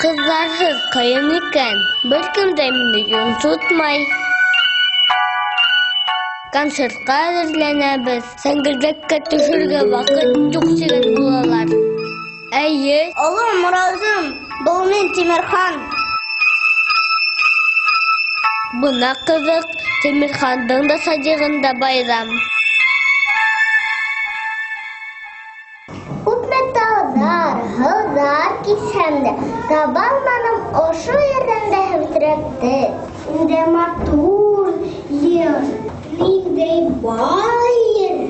Ҡыҙҙарһыҙ ҡыйын икән, бер кем дә мине йонсотмай. Концертҡа әҙерләнәбеҙ, сәңгелдәккә төшөргә ваҡыт юҡ тигән булалар. Эйе. Оло Муразым, был мин Тимерхан. Бына ҡыҙыҡ, Тимерхандың да садиғында байрам. Күпме тауҙар, һыуҙар кисһәм дә, таба алманым ошо ерҙән дә һәүетерәкте. Ниндәй матур ер, ниндәй бай ер.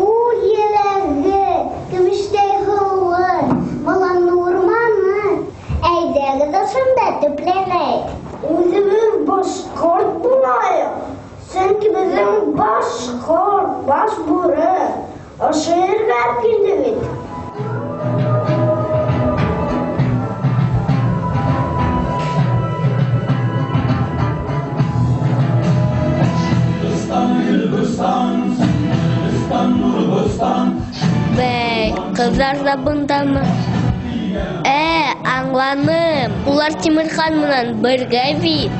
Ул еләге, көмөштәй һыуы, боланлы урманы. Әйҙәгеҙ ошонда төпләнәйек. Үҙебеҙ башҡорт булайыҡ, сөнки беҙҙең башҡорт, баш бүре ошо ергә килде бит. Бәй, ҡыҙҙар ҙа бындамы? Аңланым. Улар Тимерхан менән бергә бит.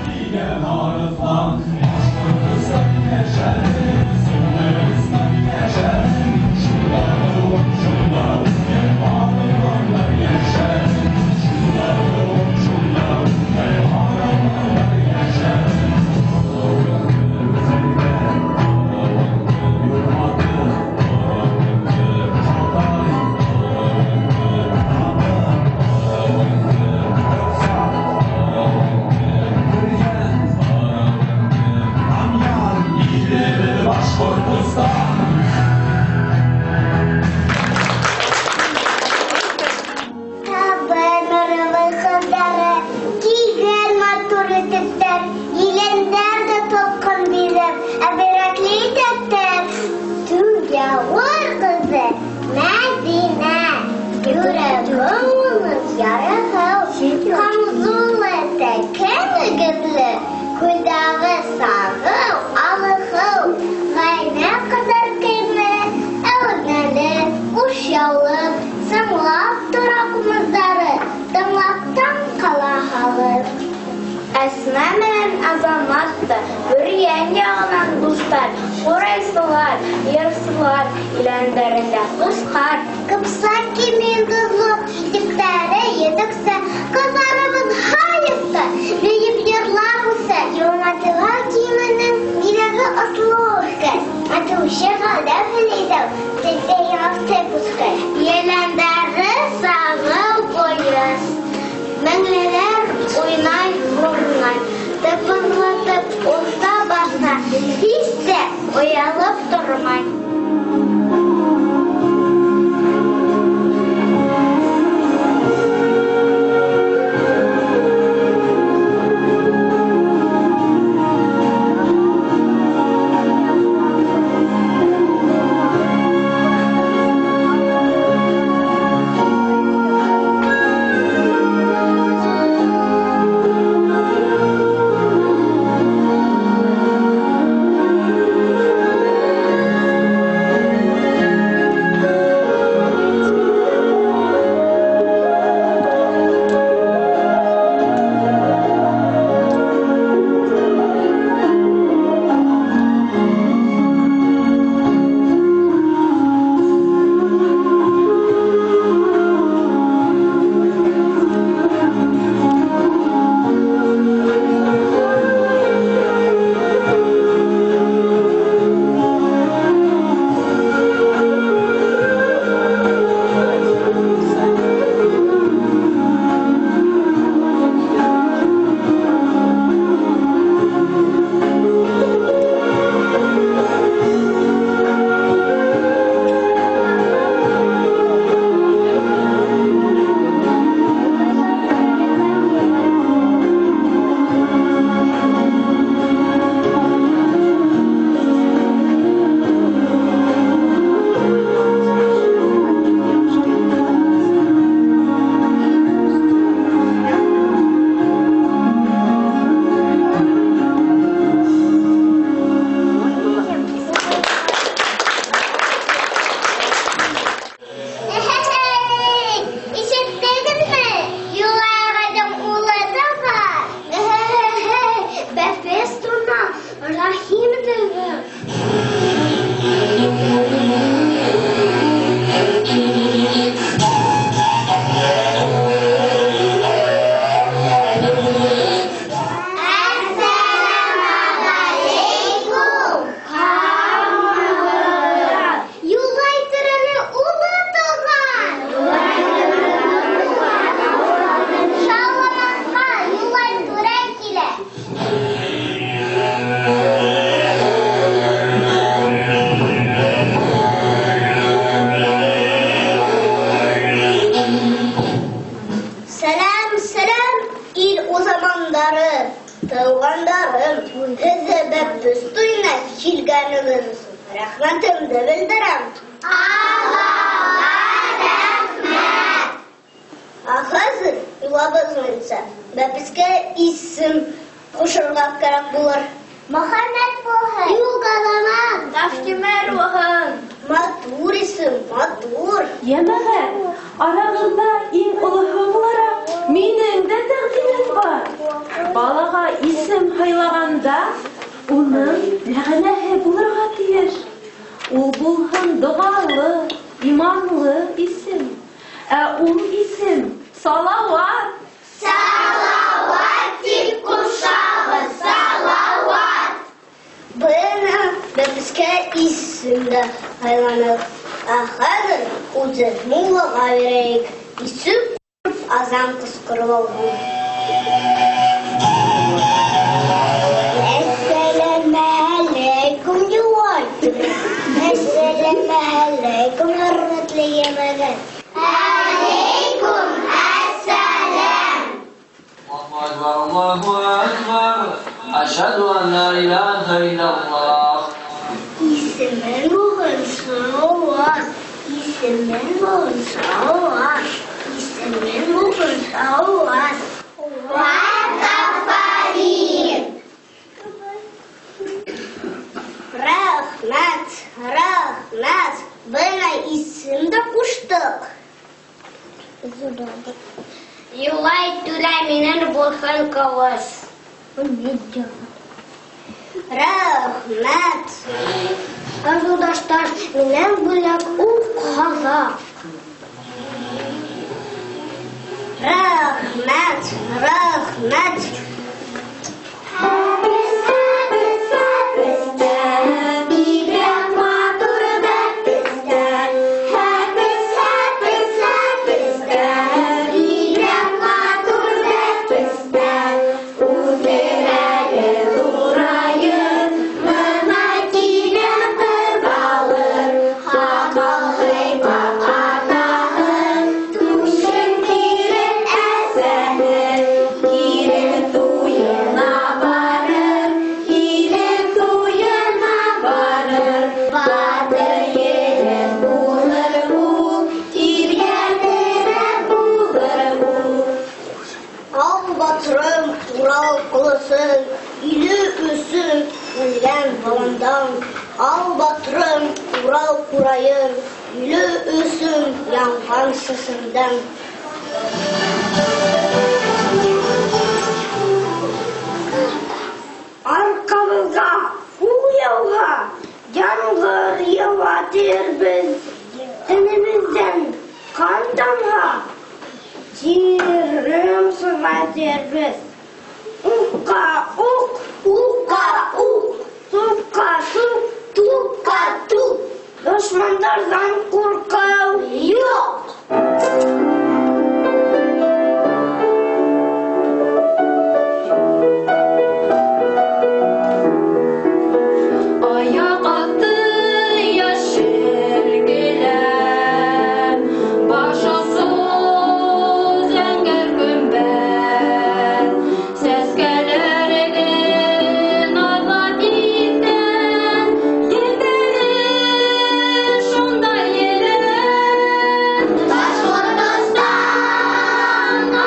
Әсмә менән Азамат та Бөрйән яғынан дуҫтар, ҡурайсылар, йырсылар, иләндәрендә ҡусҡар. Ҡыпсаҡ кимен ҡыҙлыҡ, итектәре етексә, ҡыҙҙарыбыҙ һайыҫты, бейеп йырлап үҫә. Йылматылған кейеменең биҙәге осло үҫкәс, атыусы ғаләм һеләйҙәү, телдә яҫтыҡ үҫкәс. Еләндәре сағыу ҡойос, меңлеләр уйнай һорнай, тыпырлатып оҫта баҫа, һис тә оялып тормай. Рәхмәтемде белдерәм. Аллаға рәхмәт. Ә хәҙер йолабыҙ буйынса бәпескә исем ҡушырға кәрәк булыр. Мөхәммәт булһын. Юҡ, Аҙамат. Таштимер булһын. Матур исем, матур. Йәмәғәт, арағыҙҙа иң олоһо булараҡ минең дә тәҡдимем бар. Балаға исем һайлағанда уның мәғәнәһе булырға тейеш. Ул булһын доғалы, иманлы исем. Ә ул исем Салауат. Салауат тип ҡушабыҙ, Салауат. Бына бәпескә исем дә һайланыҡ. Ә хәҙер үҙен муллаға бирәйек. Исем азан ҡысҡырып алһын. Әссәләмәғәләйкүм, Юлай. Әссәләмәғәләйкүм, хөрмәтле йәмәғәт. Әләйкүм әссәләм. Аллаһу акбар, Аллаһу акбар. Әшһәду ан ла илаһа иллаллаһ. Исемең булһын Салауат. Исемең булһын Салауат. Исемең булһын Салауат. Афарин. Рәхмәт, рәхмәт. Бына исем дә ҡуштыҡ. Юлай түрә минең булһын ҡылыс. Рәхмәт. Юлдаштар, минән бүләк уҡ һаҙаҡ. Рәхмәт, рәхмәт. Ал батырым, Урал ҡурайым, иле өсөн янған сәсеңдән. Арҡабыҙға ҡул яуһа, ямғыр яуа тиербеҙ. Тәнебеҙҙән ҡан тамһа, тирем сыға тиербеҙ. Уҡҡа уҡ, уҡҡа уҡ, тупҡа туп, тупҡа туп. Дошмандарҙан ҡурҡыу юҡ. Аяҡ аҫты йәшел келәм, баш осо зәңгәр көмбәҙ. Сәскәләрҙе наҙлап иткән елдәре шунда елә. Башҡортостан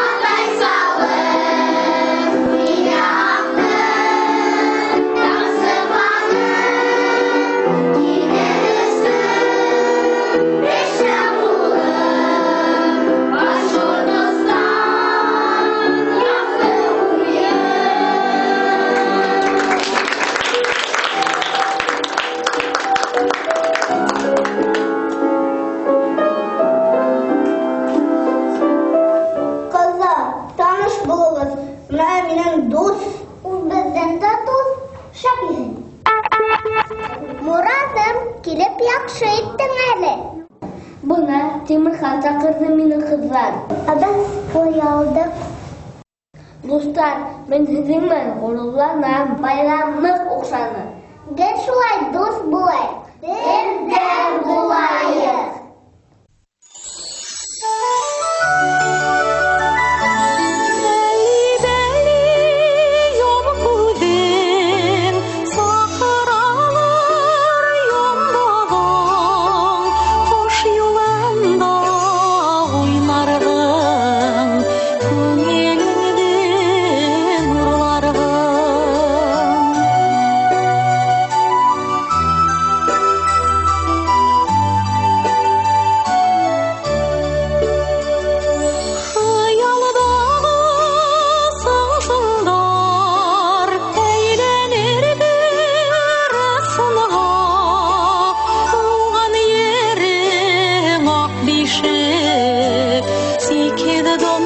атай салып, мине аҡты таңсыпаны, килгән өсөн бешә булып, Башҡортостан яҡты уйын. Ҡыҙҙар, таныш булығыҙ. Бына минең дуҫ. Ул беҙҙән дә дуҫ. Шәп егет. Мураҙым, килеп яҡшы иттең әле. Бына Тимерхан саҡырҙы мине ҡыҙҙар. Ә беҙ оялдыҡ. Дуҫтар, мин һеҙҙең менән ғорурланам. Байрам ныҡ оҡшаны. Гел шулай дуҫ булайыҡ. Берҙәм булайыҡ. Бәли, йом күҙең, саҡыралыр йомдоғоң. Hear the